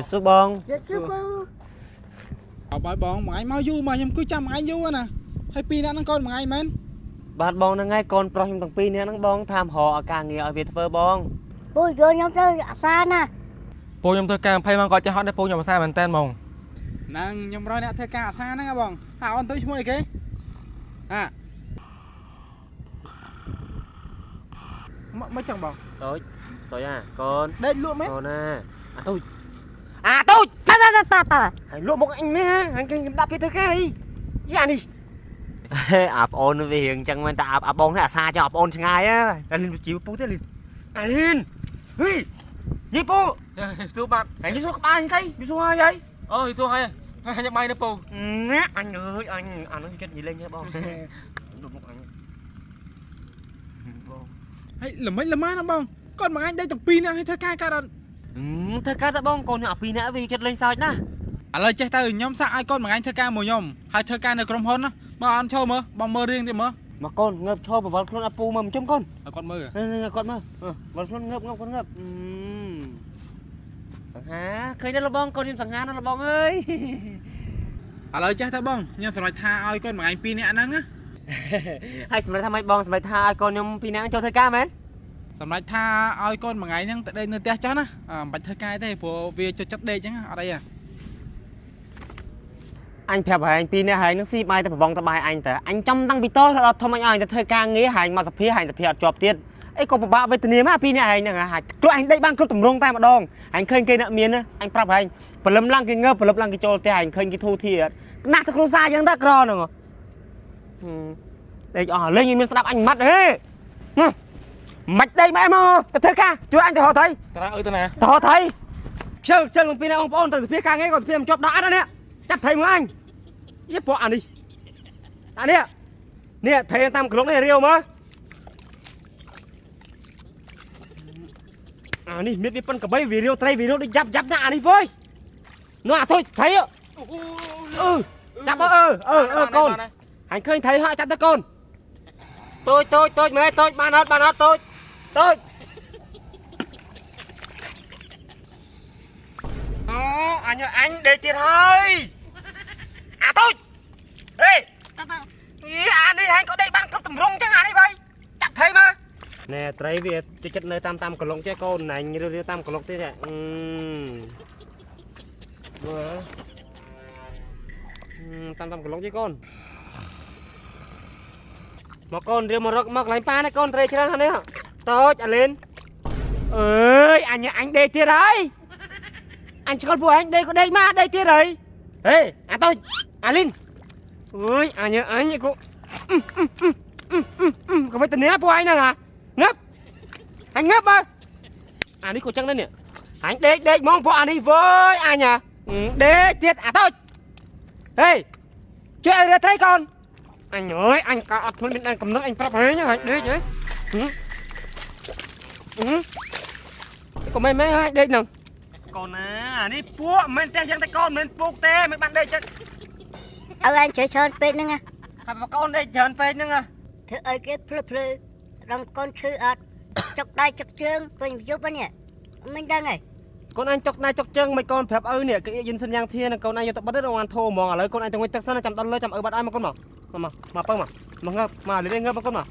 សួរបង ជឿពូអបឲ្យបងមួយថ្ងៃមកយូរមកខ្ញុំគួយចាំមួយថ្ងៃយូរណាហើយពីរនាក់ហ្នឹងកូនមួយថ្ងៃមែន បាទបងហ្នឹងហើយកូនប្រុសខ្ញុំទាំងពីរនាក់ហ្នឹងបងថាមរកឲ្យការងារឲ្យវាធ្វើបង ពូយកខ្ញុំទៅអាសាណា ពូខ្ញុំធ្វើការ20ម៉ោងក៏ចេះហត់ដែរពូខ្ញុំអាសាមែនតើហ្មង ហ្នឹងខ្ញុំរកអ្នកធ្វើការអាសាហ្នឹងហ៎បងអាអូនទៅឈ្មោះអីគេអាមកចឹងបង តូចតូចអាកូន ដេកលក់មែន កូនណាអាតូចអាតូច ប៉ាប៉ាប៉ាប៉ា ហើយលក់មកអញមែនអញគេដាក់ពីធ្វើការអីយ៉ានេះអាប្អូនវារៀងចឹងមែនតែអាបងនេះអាសាចោលប្អូនឆ្ងាយហ៎លីនជីវពូទេលីនអាលីនហីយីពូ សួរបាទ អញសួរក្បាលអញស្អីយីសួរហើយ អូយសួរហើយអញបាយនៅពូ ណាអញអើយអញអានោះចិត្តនិយាយលេងហ៎បងលក់មុខអញបង ហើយល្មិចល្មាណាបងគាត់មួយថ្ងៃដេកទាំងពីរនាក់ឲ្យធ្វើការកើតអត់ ធ្វើការតបងកូនខ្ញុំអាពីរនាក់វាចិត្តលេងសើចណា ឥឡូវចេះទៅខ្ញុំសាកឲ្យកូនមួយថ្ងៃធ្វើការមួយខ្ញុំហើយធ្វើការនៅក្រុមហ៊ុនណាមើលអនឈោមើលបងមើលរឿងទៀតមើល មកកូនងើបឈរបវលខ្លួនអាពូមើលមិនជុំកូន ឲ្យគាត់មើល គាត់មើលបវលខ្លួនងើបងើបគាត់ងើបសង្ហាឃើញដល់លបងកូនខ្ញុំសង្ហាណាលបងអើយ ឥឡូវចេះទៅបងខ្ញុំសម្រេចថាឲ្យកូនមួយថ្ងៃពីរនាក់ហ្នឹងណា ហើយសម្រាប់ថាម៉េចបងសម្រាប់ថាឲ្យកូនខ្ញុំពីរនាក់ចូលធ្វើការមែន សម្រាប់ថាឲ្យកូនមួយថ្ងៃហ្នឹងទៅដេកនៅផ្ទះចាស់ណាមិនបាច់ធ្វើការទេព្រោះវាចូលចិត្តដេកចឹងអត់អីហ៎ អញប្រាប់ហែងពីរនាក់ហែងនឹងស៊ីបាយតែប្របងតបាយអញតើអញចំតាំងពីតដល់ធំអញឲ្យទៅធ្វើការងារហែងមកសភាហែងសភាអត់ជាប់ទៀតអីក៏ពិបាកវេទនាមកពីរនាក់ហែងហ្នឹងហាខ្លួនអញដេកបានគ្រប់តម្រងតែម្ដងអញឃើញគេអ្នកមានអញប្រាប់ហែងព្រលឹមឡើងគេងើបព្រលឹមឡើងគេចូលផ្ទះអញឃើញគេធូធាណាស់ទៅគ្រួសារយ៉ាងតើក្រហ្នឹងដេកអស់លេងមានស្ដាប់អញម៉ាត់ហេមិនដេកម៉ែមកទៅធ្វើការជួយអញទៅហៅថៃ តាអើយទៅណា ទៅហៅថៃខ្ជិលខ្ជិលនឹងពីរនាក់បងប្អូនទៅសភាការងារក៏សភាមិនជាប់ដល់អត់នេះចាប់ថៃមួយអញយីពួកអានេះអានេះនេះថៃតាមក្លុកនេះរាវមើលអានេះមានវាប៉ុនកបីវារាវត្រីវារាវដូចយ៉ាប់យ៉ាប់ណាអានេះវើយនោះអាធុយថៃអឺចាប់អឺអឺអឺកូនអញឃើញថៃហើយចាប់ទៅកូនតូចតូចតូចមើលតូចបានអត់បានអត់តូចតូចអូអញអញដេកទៀតហើយអាតូចហេអានេះហែងក៏ដេកបានគ្រប់តម្រងចឹងអានេះបើចាប់ថៃមើលណែត្រីវាចិត្តនៅតាមតាមកលុកចេះកូនអញរឿរាតាមកលុកទៀតអឺមើលតាមតាមកលុកចេះកូនមកកូនរៀមមករកមកកន្លែងប៉ានេះកូនត្រីច្រើនហ្នឹងតូចអាលិនអើយអញអញដេកទៀតហើយអញឆ្កល់ពួកឯងដេកក៏ដេកមកដេកទៀតហើយហេអាតូចអាលិនអើយអញអញក៏ក៏មិនតនេះពួកឯងហ្នឹងហ่ะងើបអញងើបមើលអានេះក៏ចឹងដែរនេះអញដេកដេកហ្មងពួកអានេះវើយអញដេកទៀតអាតូចហេជួយឲ្យរើត្រីកូនអញអើយអញក៏អត់ធ្វើមានដែនកំណត់អញប្រាប់ហើយអញដេកហ៎ក៏មិនមែនហើយដេកហ្នឹងកូនណាអានេះពួកមិនមែនផ្ទះយ៉ាងតែកូនមិនមែនពូកទេមិនបានដេកចឹង ឲ្យអញជ្រើច្រើនពេកហ្នឹងហើយបើកូនដេកច្រើនពេកហ្នឹង ធ្វើឲ្យគេភ្លឺភ្លឺរំកូនឈឺអត់ចុកដៃចុកជើងពេញយប់ហ្នឹងមិនដឹងហី កូនអញចុកដៃចុកជើងមិនកូនប្រាប់ឪនេះគេយិនសិនយ៉ាងធានឹងកូនអញយកទៅបិទទៅបានធោហ្មងឥឡូវកូនអញទៅងុយទឹកសិនចាំដល់លើចាំឪបាត់ឲ្យមកកូនមកមកមកពឹងមកមកងើបមកលេងងើបមកកូនមក